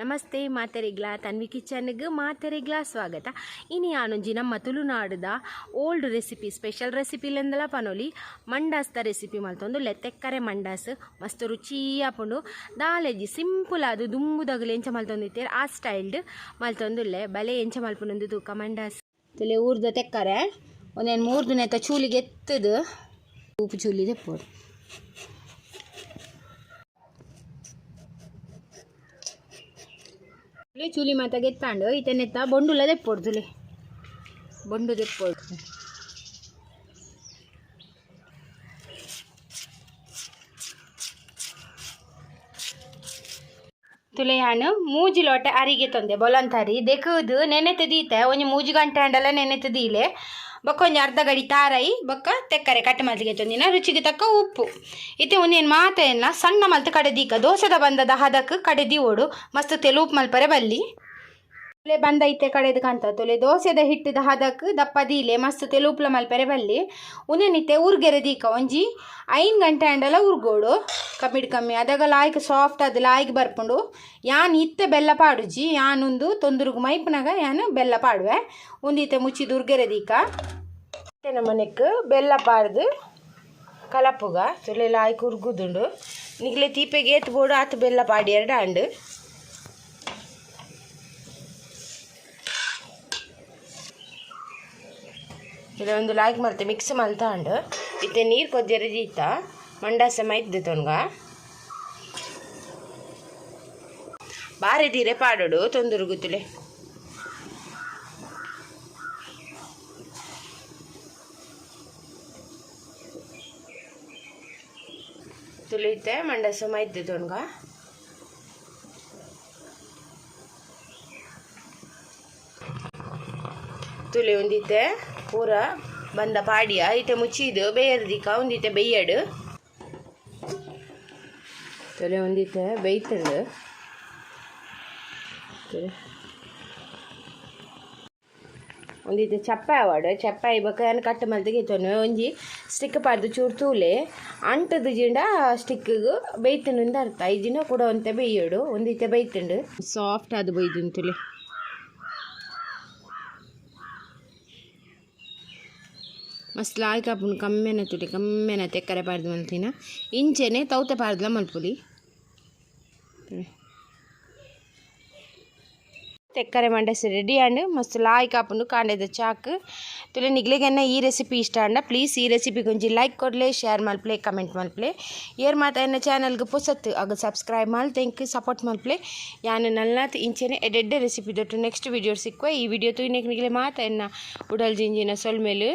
ನಮಸ್ತೆ ಮಾತೆರಿಗ್ಲಾ ತನ್ವಿ ಕಿಚನ್ಗೆ ಮಾತೆರಿಗ್ಲಾ ಸ್ವಾಗತ. ಇನಿ ಆನೊಂಜಿ ನಮ್ಮ ತುಳುನಾಡುದ ಓಲ್ಡ್ ರೆಸಿಪಿ ಸ್ಪೆಷಲ್ ರೆಸಿಪಿ ಲೆಂದಲ ಪನೊಲಿ ಮಂಡಾಸ್ದ ರೆಸಿಪಿ ಮಲ್ತೊಂದುಲ್ಲೆ. ತೆಕ್ಕರೆ ಮಂಡಾಸ್ ಮಸ್ತ್ ರುಚಿ ಆಪುಂಡು. ದಾಲೆಜಿ ಸಿಂಪಲ್ ಆದ್ ದುಂಬುದಗಲು ಎಂಚ ಮಲ್ತೊಂದಿತ್ತೆರ್ ಆ ಸ್ಟೈಲ್ಡ್ ಮಲ್ತೊಂದುಲ್ಲೆ. ಬಲೆ ಎಂಚ ಮಲ್ಪುನೊಂದು ತೂಕ ಮಂಡಾಸ್. ತುಲೆ ಊರ್ದ ತೆಕ್ಕರೆ ಒಂದೇನು ಮೂರ್ದು ನೆತ್ತ ಚೂಲಿಗೆ ಎತ್ತದು ಉಪ್ಪು ಚೂಲಿ ದೆಪ್ಪೋಡು. ಚೂಲಿ ಮಾತ ಗೆತ್ತಾಂಡು ಇತ್ತೆ ಬೊಂಡುಲ ದೆಪ್ಪೋಡು. ತುಲೆ ಬೊಂಡು ದೆಪ್ಪೋಡು. ತುಲೆ ಯಾನು ಮೂಜಿ ಲೋಟೆ ಅರಿಗೆ ತೊಂದೆ ಬೊಲಂತರಿ ದೆಕ್ಕದು ನೆನೆತೆ ದೀತೆ ಒಂಜಿ ಮೂಜಿ ಗಂಟೆ ಅಂಡಲ ನೆನೆತೆ ದೀಲೆ ಬೊಕ್ಕ ಒಂಜಿ ಅರ್ಧ ಗಡಿ ತಾರೈ ಬೊಕ್ಕ ತೆಕ್ಕರೆ ಕಟ್ಟೆ ಮಲ್ತಿಗೆ ತೊಂದಿನ ರುಚಿಗೆ ತಕ್ಕ ಉಪ್ಪು ಇತ್ತೆ ಒಂದೇನು ಮಾತೆಲ್ಲ ಸಣ್ಣ ಮಲ್ತ್ ಕಡೆ ದೀಕ ದೋಸೆದ ಬಂದದ ಹದಕ್ ಕಡೆ ದೀವೋಡು ಮಸ್ತ್ ತೆಲೂಪ್ ಮಲ್ಪರೆ ಬಲ್ಲಿ. ತುಲೆ ಬಂದ ಇತ್ತೆ ಕಡೆದು ಕಾಂತ ತುಲೆ ದೋಸೆದ ಹಿಟ್ಟದ ಹದಕ್ ದಪ್ಪ ದೀಲೆ ಮಸ್ತ್ ತೆಲೂಪ್ಲ ಮಲ್ಪರೆ ಬಲ್ಲಿ. ಉನೇನಿತ್ತೆ ಉರ್ಗೆರೆ ದೀಕ ಒಂಜಿ 5 ಗಂಟೆ ಅಂಡಲ ಉರ್ಗೋಡು ಕಮ್ಮಿಡ್ ಕಮ್ಮಿ ಅದಾಗ ಲಾಯ್ಕ್ ಸಾಫ್ಟ್ ಅದು ಲಾಯ್ಕ್ ಬರ್ಪುಂಡು. ಯಾನ್ ಇತ್ತೆ ಬೆಲ್ಲ ಪಾಡುಜಿ ಯಾನೊಂದು ತೊಂದುರುಗು ಮೈಪುನಾಗ ಯಾನು ಬೆಲ್ಲ ಪಾಡುವೆ. ಒಂದಿತ್ತೆ ಮುಚ್ಚಿದ ಉರ್ಗೆರೆ ದೀಕ ಇತ್ತೆ ನಮ್ಮನೆಕ್ ಬೆಲ್ಲ ಪಾಡ್ದು ಕಲಪುಗ ತುಲೆ ಲಾಯ್ಕ್ ಉರ್ಗುದುಂಡು. ನಿಗ್ಲೆ ತೀಪೆಗೆ ಏತ್ ಬೋಡು ಆತು ಬೆಲ್ಲ ಪಾಡಿ ಎರಡು ಅಂಡು. ತುಲೆ ಒಂದು ಲಾಯ್ಕ್ ಮಲ್ತೆ ಮಿಕ್ಸ್ ಮಲ್ತ ಅಂಡು. ಇತ್ತೆ ನೀರು ಕೊದ್ದಿರ ದೀತ ಮಂಡಾಸ ಮೈದ್ದೆ ತೊನ್ಗ ಬಾರಿ ದೀರೆ ಪಾಡೋಡು ತೊಂದುರುಗು ತುಲೆ. ತುಲೆ ಇತ್ತೆ ಮಂಡಾಸ ಮೈದ್ದೆ ತೊನ್ಗ ತುಲೆ ಒಂದಿತ್ತೆ ಪೂರ ಬಂದ ಪಾಡಿಯ ಇತ್ತೆ ಮುಚ್ಚಿದು ಬೇಯರ್ದಿಕ ಒಂದಿತ್ತೆ ಬೇಯಡು. ತುಲೆ ಒಂದಿತ್ತೆ ಬೇಯ್ತಂಡು. ಒಂದಿತ್ತೆ ಚಪ್ಪೆ ಆವಡು ಚಪ್ಪೆ ಬೊಕ್ಕ ಯಾನ್ ಕಟ್ ಮಲ್ತಿಗೆ ಇತ್ತೊನು ಒಂಜಿ ಸ್ಟಿಕ್ ಪಾಡ್ದು ಚೂರು ತೂಲೆ ಅಂಟದು ಜಿಂಡ ಸ್ಟಿಕ್ಗ್ ಬೇಯ್ತುಂಡು ಅರ್ಥ. ಐಜಿನ ಕೂಡ ಒಂತೆ ಬೇಯೋಡು ಒಂದಿತ್ತೆ ಬೇಯ್ತುಂಡು ಸಾಫ್ಟ್ ಅದು ಬೈದುಂಡು ತುಲೆ. ಮಸ್ತ್ ಲಾಯ್ಕ್ ಆಪುಂಡು ಕಮ್ಮೆನ ತುಲೆ ಕಮ್ಮೆನ ತೆಕ್ಕರೆ ಪಾಡ್ದು ಮಲ್ತಿನ ಇಂಚೆನೆ ತೌತೆ ಪಾಡ್ದಲ ಮಲ್ಪೊಲಿ. ತೆಕ್ಕರೆ ಮಂಡಸ್ ರೆಡಿ ಆಂಡ್ ಮಸ್ತ್ ಲಾಯ್ಕ್ ಆಪುಂಡು ಕಾಂಡೆದ ಚಾಕ್. ತುಲೆ ನಿಗ್ಲೆಗೆನ್ನ ಈ ರೆಸಿಪಿ ಇಷ್ಟ ಅಂಡ ಪ್ಲೀಸ್ ಈ ರೆಸಿಪಿಗೆ ಒಂಜಿ ಲೈಕ್ ಕೊಡ್ಲೆ, ಶೇರ್ ಮಲ್ಪ್ಲೆ, ಕಮೆಂಟ್ ಮಲ್ಪ್ಲೆ. ಏರ್ ಮಾತ ಎನ್ನ ಚಾನಲ್ಗೆ ಪೊಸತ್ತು ಆಗ ಸಬ್ಸ್ಕ್ರೈಬ್ ಮಲ್ತ್ ಸಪೋರ್ಟ್ ಮಲ್ಪ್ಲೆ. ಯಾನು ನಲ್ನಾತ್ ಇಂಚೆನೆ ಎಡೆಡ್ಡೆ ರೆಸಿಪಿ ದೊಟ್ಟು ನೆಕ್ಸ್ಟ್ ವಿಡಿಯೋ ಸಿಕ್ಕುವ. ಈ ವಿಡಿಯೋ ತೂಯಿನೆಕ್ ನಿಗ್ಲೆ ಮಾತ ಎನ್ನ ಉಡಲ್ ಜಿಂಜಿನ ಸೊಲ್ಮೆಲು.